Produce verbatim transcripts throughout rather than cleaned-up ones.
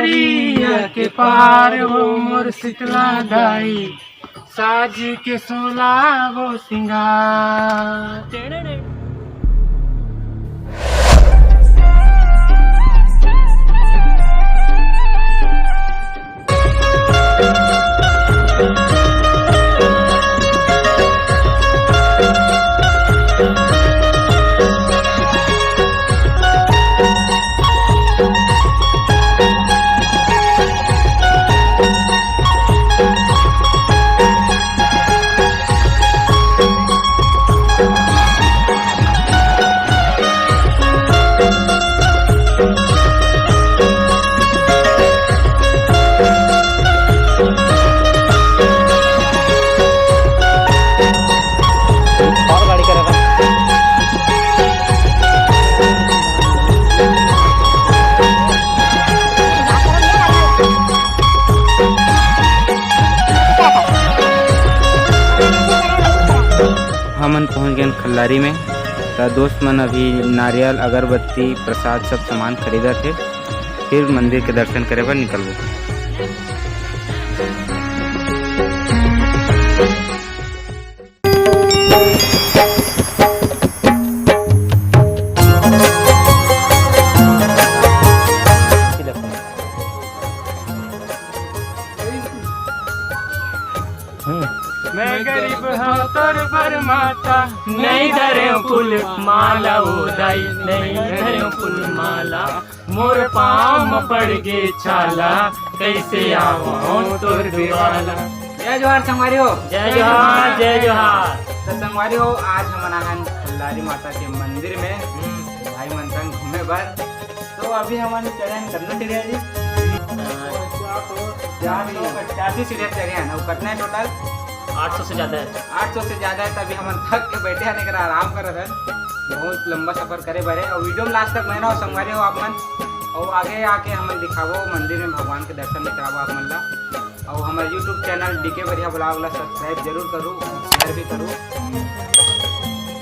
पिया के पार वो मोर शीतला दाई, साज के सोला वो सिंगार। हमन पहुंच गए खल्लारी में। त दोस्त मन अभी नारियल, अगरबत्ती, प्रसाद सब सामान खरीदत हे, फिर मंदिर के दर्शन करे बर निकलबो। मैं गरीब हूँ तोर बर माता, नहीं धरे फूल माला ओ दाई, नहीं धरे फूल माला। मोर पाँव म पड़ गे छाला, कैसे आवं तोर दुआला। जय जोहार संगवारी हो। जय जोहार, जय जोहार। तो संगवारी हो, आज हमन आहन खल्लारी माता के मंदिर में भाई मन संग घूमे बर। तो अभी हमन चढ़े हन कतना सीढ़िया जी? चार सौ पचासी सीढ़िया चढ़े हन। अउ कतना है टोटल? आठ सौ से ज्यादा है। आठ सौ से ज्यादा है, तभी हमन थक के बैठे हन, एकरा आराम करत हन। बहुत लंबा सफर करे बर हे। अउ वीडियो में लास्ट तक बने रहो संगवारी हो आप मन। अउ आगे आके हमन दिखाबो मंदिर में, भगवान के दर्शन भी कराबो आप मन ला। अउ हमर YouTube चैनल डीके बरिया ब्लॉग ला सब्सक्राइब जरूर करू, शेयर भी करू।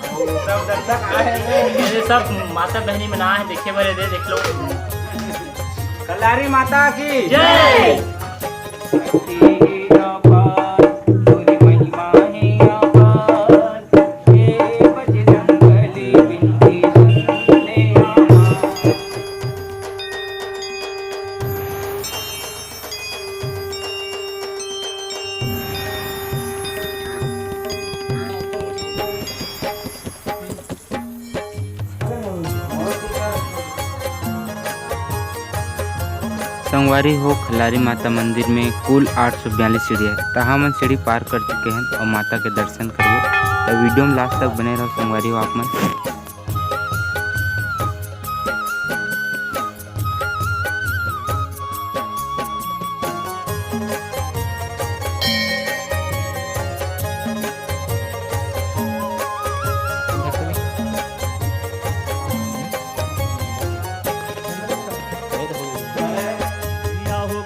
अउ सब दर्शक आए हैं। ये सब माता बहनी मन आए हैं देखे बर, दे देख लो। खल्लारी माता की जय। संगवारी हो, खल्लारी माता मंदिर में कुल आठ सौ बयालीस सीढ़ी है, त हमन सीढ़ी पार कर चुके हैं और माता के दर्शन करबो। त वीडियो में लास्ट तक बने रहो संगवारी हो आप मन।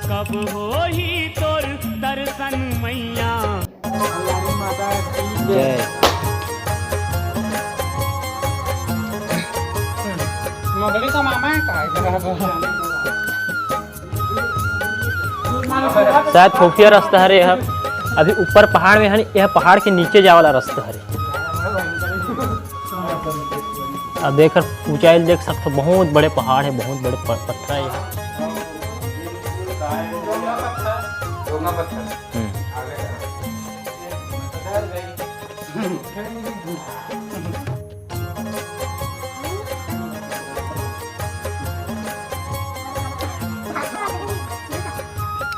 कब होही तोर दर्शन मैया। जय। मोगली का मामा है का? शायद खुफिया रास्ता हरे यह। अभी ऊपर पहाड़ में है, यह पहाड़ के नीचे जाए वाला रास्ता हरे। अब देख, ऊंचाई देख सकते हो, बहुत बड़े पहाड़ है, बहुत बड़े प-, पत्थर है यहाँ। हम्म।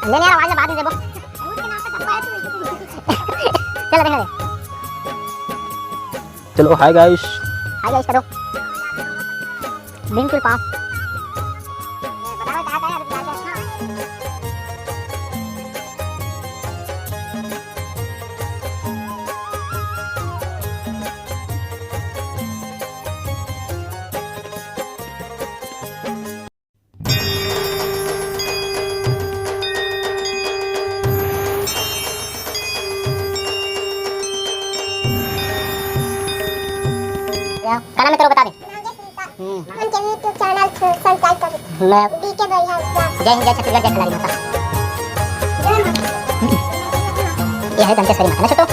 लेने यार, आवाज बाद में देबो। चल, देखने दे। चलो, हाय गाइस। हाय गाइस करो। बिल्कुल पाओ। का नाम है तेरा, बता दे। उनके YouTube channel subscribe करो। मैं डीके बढ़िया। जय हिंद, जय छत्तीसगढ़, जय खिलाड़ी माता। ये है दंतेश्वरी माता ना छोटू।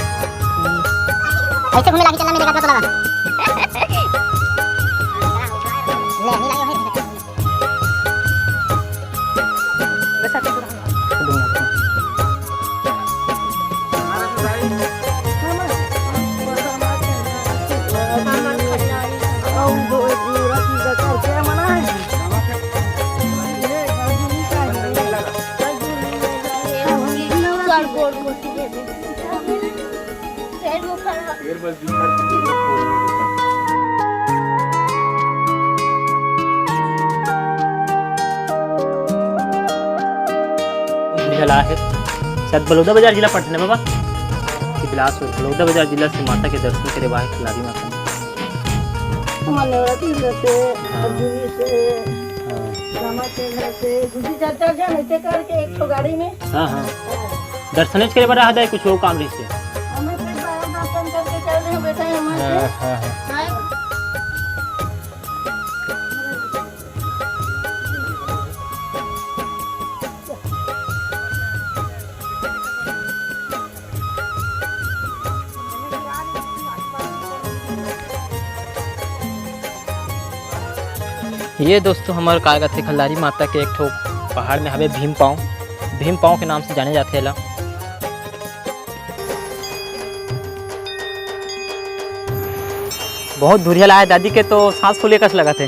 ऐसे घूमे लागी चलना मेरे गात में तो लगा। ले, नहीं लागी वही। झला है। शायद बलौदा बाजार जिला पड़थे ना बाबा? कि बिलासपुर, बलौदा बाजार जिला से माता के दर्शन करे बर आए खिलाड़ी माता। हमर नेवरा तीर से, हाँ। अर्जुनी से, हाँ। रामा के घर से, दूसरी चार, चार जन ऐसे करके एक ठो गाड़ी में। हाँ, हाँ। हाँ। दर्शनेच करे बर रहा जाए, कुछ और काम रहिसे। हमें फिर बाहर दर्शन करके चल रहे हैं, बैठे हैं वहाँ पे। हाँ, हाँ, हाँ। हाँ। ये दोस्तों, हमर का कथे, खल्लारी माता के एक ठो पहाड़ में हवे भीम पांव, भीम पांव के नाम से जाने जाथे एला। बहुत धुरिया लाए दादी के तो सांस फूले कस लगत हे।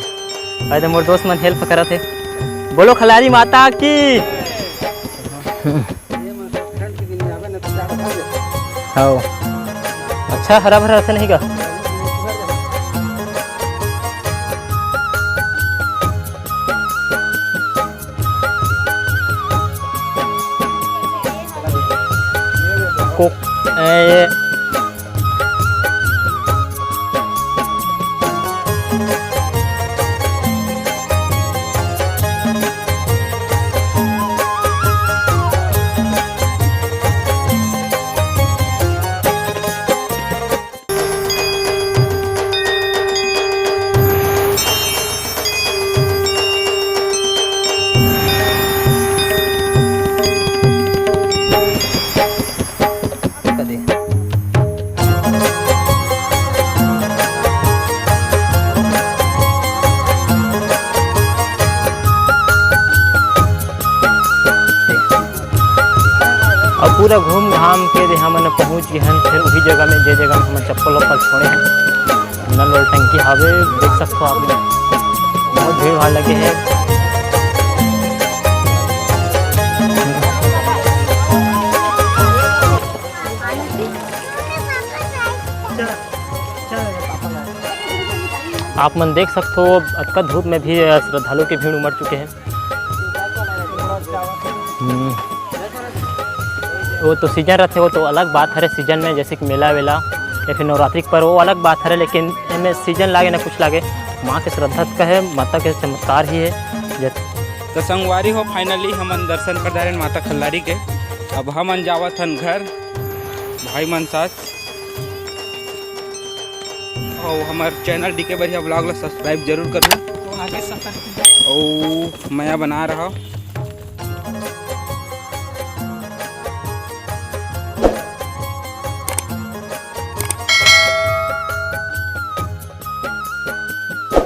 अरे मोर दोस्त मन help करत हे। बोलो खल्लारी माता की। हव। अच्छा हरा भरा रथे नहीं का? को-, ए, ये अउ पूरा घूम घाम के दे हमन पहुंच गे हन फिर उही जगह में, जे जगह में हमन चप्पल वप्पल छोड़े हन। नल वल टंकी हावे, देख सकथो आप मन, बहुत भीड़ भाड़ लगे हे। आप मन देख सकथो, अतका धूप में भी श्रद्धालु के भीड़ उमड़ चुके हे। हम्म। वो तो सीजन रहथे, वो तो अलग बात हरे। सीजन में जैसे कि मेला वेला या फिर नवरात्रि के पर्व, वो अलग बात हरे, लेकिन एमे सीजन लागे ना कुछ लागे, माँ के श्रद्धा कहे, माता के चमत्कार ही है। जैसे तो संगवारी हो, finally हमन दर्शन कर डारेन माता खल्लारी के। अब हमन जावत हन घर, भाई मन साथ। अउ हमर channel डीके बढ़िया vlog ला subscribe जरूर करहू। अउ मया बना रहा।